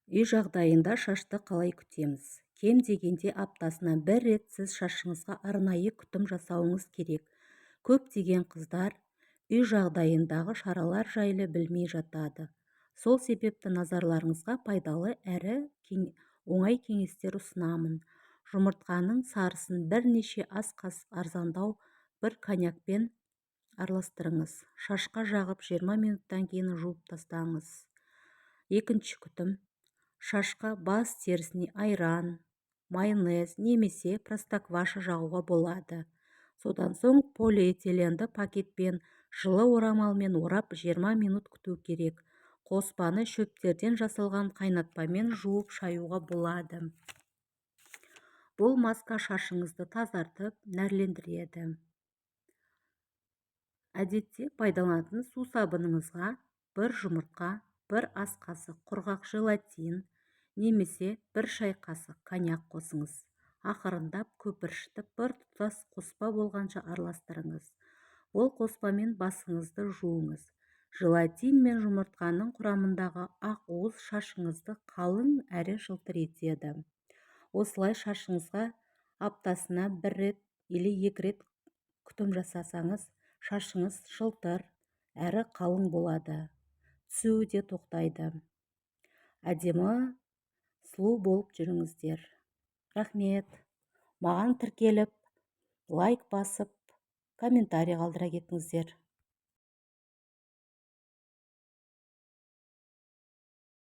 Үй жағдайында шашты қалай күтеміз? Кем дегенде аптасына бір рет сіз шашыңызға арнайы күтім жасауыңыз керек. Көптеген қыздар үй жағдайындағы шаралар жайлы білмей жатады. Сол себепті назарларыңызға пайдалы әрі оңай кеңестер ұсынамын. Жұмыртқаның сарысын бірнеше ас қасық арзандау бір коньякпен араластырыңыз. Шашқа жағып, 20 минуттан кейін жуып тастаңыз. Екінші күтім: шашқа, бас терісіне айран, майонез немесе простокваша жағуға болады. Содан соң полиэтиленді пакетпен, жылы орамалмен орап, 20 минут күту керек. Қоспаны шөптерден жасалған қайнатпамен жуып шаюға болады. Бұл маска шашыңызды тазартып, нәрлендіреді. Әдетте пайдаланатын сусабыныңызға бір жұмыртқа, бір ас қасық құрғақ желатин немесе бір шай қасық коньяк қосыңыз. Ақырындап көпіршітіп, бір тұтас қоспа болғанша араластырыңыз. Ол қоспамен басыңызды жуыңыз. Желатин мен жұмыртқаның құрамындағы ақуыз шашыңызды қалың әрі жылтыр етеді. Осылай шашыңызға аптасына бір рет или екі рет күтім жасасаңыз, шашыңыз жылтыр әрі қалың болады, түсуі де тоқтайды. Әдемі, сұлу болып жүріңіздер. Рахмет! Маған тіркеліп, лайк басып, комментарий қалдыра кетіңіздер.